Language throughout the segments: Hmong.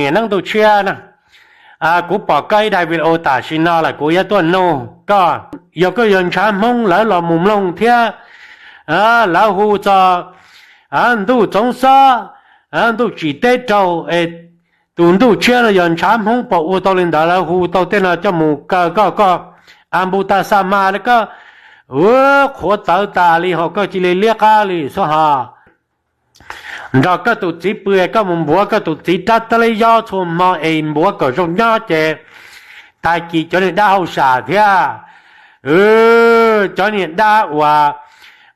Niam neeb ntuj tshiab na, kuv pom koj ib daim video tam sim no lawm kuv yuav tuaj nug koj, yog koj yog ntshav Hmoob lawv los mus mloog thiab, lawv hu txog ntuj txoov xob, ntuj tsim teb raug es tus ntuj tshiab no yog ntshav Hmoob puas ua tau li ntawd, lawv hu tau tej no coj mus kaw koj, koj a npu tas xa mas li koj, qhuav txawv tas li ho koj cia li liab qab li xwb ho. Nrog koj tus txiv pw, koj mus npuav koj tus txiv rab tab leb yob txhua hmo es npuav kom zoo nyob ces tag kis cov niag dab hauj sam thiab, cov niag dab uas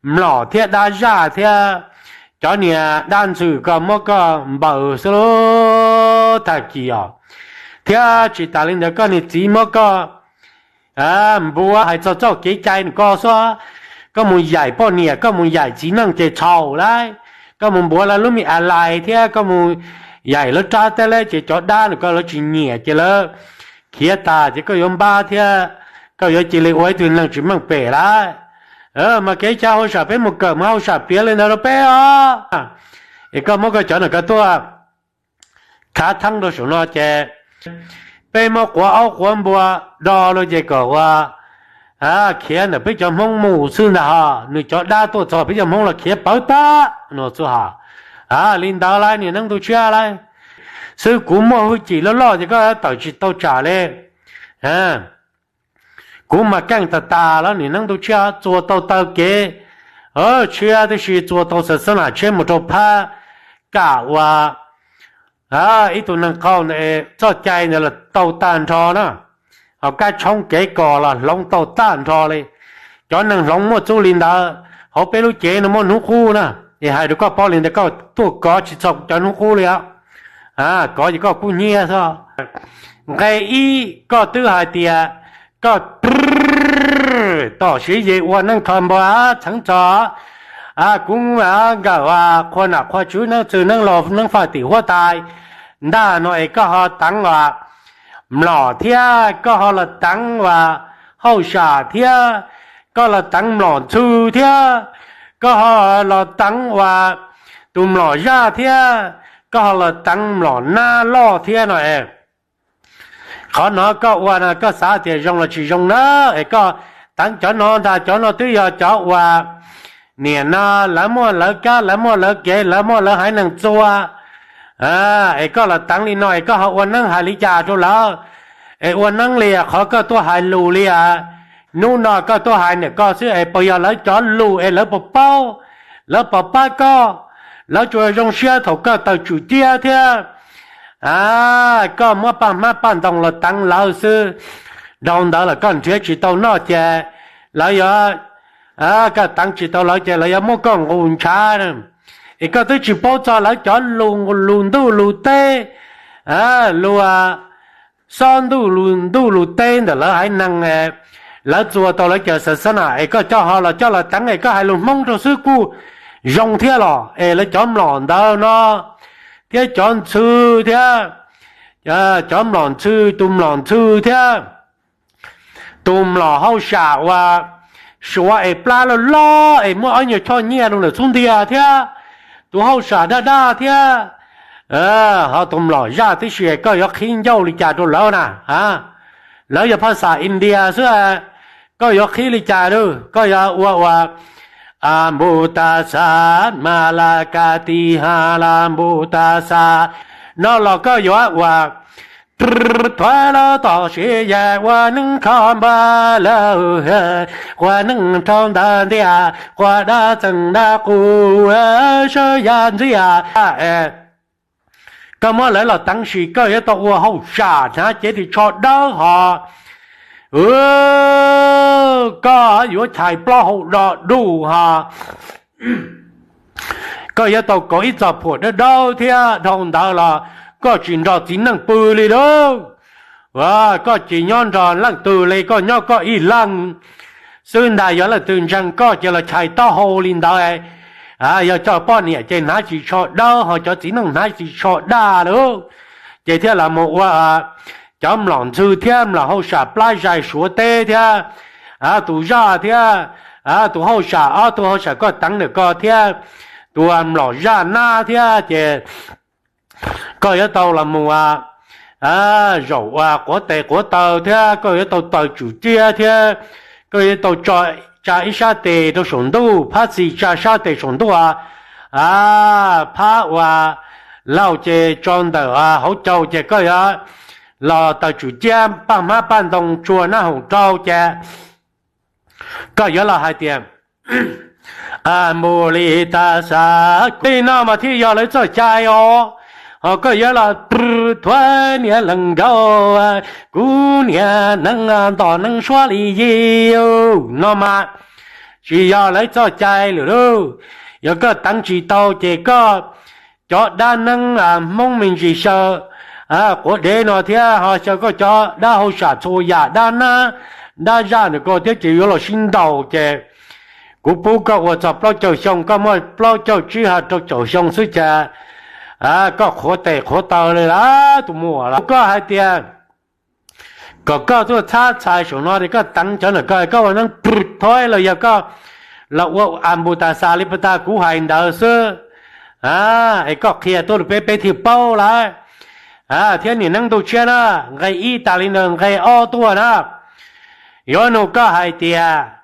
mlom thiab dab zaj thiab cov niag dab ntxhw ko muab koj npaws xwb lub tag kis os. Thiab tsis tas li ntawd koj niag txiv muab koj npuav hais txog txoj kev cai nws ko xwb. Koj mus yaim poj niam, koj mus yaim txiv neej ces txhaum lawm. Koj mus npuav lawv lub me a lais thiab koj mus yaim lawv rab tab leb ces cov dab nws ko lawv tsis nyiam ces lawv khiav tas ces koj yuav npab thiab koj yuav cia li ua ib tug neeg tsis meej pem lawm. Mas kev cai hauj sam peb mus kawm mus hauj sam piav li ntawd rau peb os. Es koj muab koj cov no koj tuaj khav theeb rau saum no ces peb muab quav aub quav npua do los ces kom ua khiav ntawm peb cov Hmoob mus xwb ntag ho. Nws cov dab tuaj txog peb cov Hmoob los khiav pawv tag no xwb ho. Li ntawd lawm niam neeb ntuj tshiab lawm, xwb kuv muaj hwj chim loj loj ces koj tawm tsis tau tsam li. Kuv mas keej tas tas los niam neeb ntuj tshiab, txuas tau taw kev tshiab tib si, txuas tau xav xab nam tshiab mus rau phab kam ua ib tug neeg qaug ntawd, txoj cai ntawd los tau tag nrho na. Ho kab tshoob kev kos los hloov tau tag nrho li. Cov neeg hloov muaj txuj li ntawd hauv peb lub cev no muaj hnub qub na. Es hais rau koj paub li ntawd koj tuaj kov tsis txog cov hnub qub li os. Kov ces koj kub hnyiab xwb. Nqe ib koj twb hais tias koj tom siv ye ua neej tho npua txheeb txog kuv nkawm qhua nam qhua tswv neeb txwv neeb laus neeb faj tim huab tais ntag no es koj ho teev uas mlom thiab koj ho los teev uas hauj sam thiab koj los teev mlom ntxhw thiab koj ho los teev uas tus mlom zaj thiab koj ho los teev mlom nab loj thiab no es qhov no koj ua no koj xav tias zoo los tsis zoo na. Es koj teev cov no ntag, cov no twb yog cov uas niam no lawv muaj lawv kab, lawv muaj lawv kev, lawv muaj lawv haiv neeg txua. Es koj los teev li no es koj ho ua neeb hais li cas rau lawv? Es ua neeb li qhov koj tuaj hais lus li as. Hnub no koj tuaj hais niam koj xwb es puas yog lawv cov lus es lawv puas paub, lawv puas pab koj? Lawv tsuas zoo siab thaum koj tawm tswm ciab thiab koj muab paj hmab paj ntoo los teev lawv xwb. Dhau ntawd los koj nrhiav tsis tau noj ces lawv yuav, koj teev tsis tau lawv ces lawv yuav muab koj nqus ntshav. Es koj twb tsis paub txog lawv cov lus, lus ntuj lus teb, lus xob ntuj lus ntuj lus teb ntawm lawv haiv neeg, lawv txua tau lawv cov xav xab nam es koj coj ho los coj los teev es koj hais lus Hmoob rau xwb kuj zoo thiab los es lawv cov mlom ntawd no thiab cov ntxhw thiab cov mlom ntxhw, tus mlom ntxhw thiab tus mlom hauj sam uas suav es plab loj loj es muaj ob nyuag choj nyiaj rau ntawm xub ntiag thiab tus hauj sam daj daj thiab ho tus mlom zaj tib si, koj yuav qhib ncauj li cas rau lawv na? Lawv yog phaj xaj India xwb, koj yuav qhib li cas lawm? Koj yuav ua ua npu tas xav mas la ka ti ha la npu tas xav no los koj yuav ua thuav los tom siv yam ua neej kho npa lawm, ua neej rau ntawd ntiag, ua dab txeeg dab qus sawv yam ntxiag. Koj muab lawv los teev sis koj yuav tau ua hauj sam hnav cev ris tsho dawb hos koj yuav chais plaub hau do duj hos koj yuav tau kaus ib txoj phuam dawb dawb thiab dhau ntawd los koj tsis nrog txiv neej pw li lauj. Koj tsis nyob nrog leej twg li, koj nyob koj ib leeg xwb ntag. Yog leej twg ntseeg koj ces los chais taub hau li ntawd, yog cov poj niam ces hnav ris tsho dawb hos cov txiv neej hnav ris tsho daj lauj. Ces thiaj los mus ua cov mlom ntxhw thiab mlom hauj sam plab zais suav teb thiab tus zaj thiab tus hauj sam, ob tug hauj sam koj teev ntawm ko thiab tus mlom zaj nab thiab ces koj yuav tau los mus zaum ua quav tes quav taw thiab koj yuav tau taws tswm ciab thiab koj yuav tau tso, tsa ib sab tes rau saum ntuj, phab txi tsa sab tes saum ntuj, a, phab ua lauj ces tso ntawm hauv caug ces koj yuav los taws tswm ciab paj hmab paj ntoo tsua nab hoom rau ces koj yuav los hais tias, Anputasasa, tej no mas thiaj yog lawv txoj cai os. Ho koj yuav los thuav niam leej nraug, kuv niam neeb ntom neeb suab li yim no mas tsis yog lawv txoj cai lawm lauj. Yog koj teev tsis tau ces koj cov dab neeb Hmoob me ntsis xyaw quav dev no thiab ho xyaw koj cov dab hauj sam txhua yam dab nab dab zaj ntawm koj thiab ces yuav los sib ntaus ces kuv pub koj ua txog plaub caug xyoo, koj muaj plaub caug tsib ha rau caum xyoo xwb ces koj qhuav tes qhuav taw li lawm tus muam lawm. Koj hais tias kom koj tuaj txhab txhais saum no es koj teev cov ntawm koj, koj ua neeb pw thoib los yog koj los ua anputasasa li pas tas kuv hais ntawd xwb, es koj qhia tuaj rau peb, peb thiaj paub lawm. Thiab niam neeb ntuj tshiab na, nqe ib tas li ntawd nqe ob tuaj na, yuav nug koj hais tias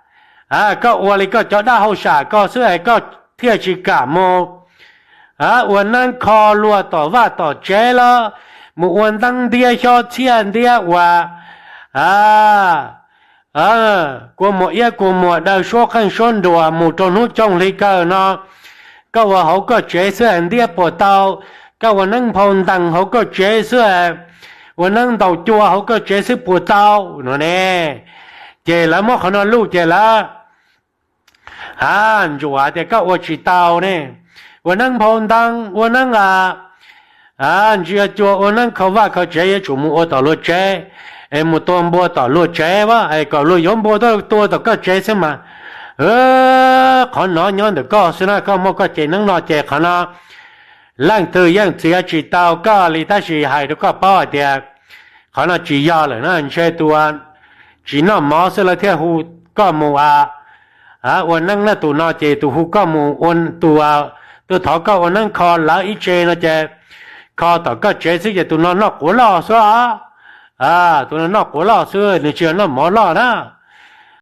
koj ua li koj cov dab hauj sam koj xwb es koj thiaj tsis kam mus ua neeb kho luag tom vaj tom tsev los mus ua nteeb ntiab xyob txhiaj ntiab ua kua muag iab kua muag daw suab qeej suab nruas mus rau hnub cooj hli kawg no, koj ua hauv koj tsev xwb es ntiab puas tau? Koj ua neeb nphau ntees hauv koj tsev xwb es ua neeb ntaus cua hauv koj tsev xwb puas tau no ne? Ces lawv muab qhov no luj ces lawv ntsuas tias koj ua tsis tau ne. Ua neeb nphau ntees, ua neeb ntsia cua, ua neeb kho vaj kho tsev yuav tsum mus ua tom luag tsev, es mus tua npua tom luag tsev as, es kom luag yuav npua tuaj tua tom koj tsev xwb mas. Qhov no nyob ntawm koj xwb na, koj muaj koj cev neeb no ces qhov no leej twg yeej txiav tsis tau koj li, tab sis hais rau koj paub hais tias qhov no tsis yog lawm na, ntshe tus tsis noj mov xwb lawv thiaj hu koj mus ua neeb na. Tus no ces tus hu koj mus ua, tus, tus thov koj ua neeb kho lawv ib tse no ces kho tom koj tsev xwb ces tus no noj quav loj xwb. Tus no noj quav loj xwb, nws tsis yog noj mov loj na.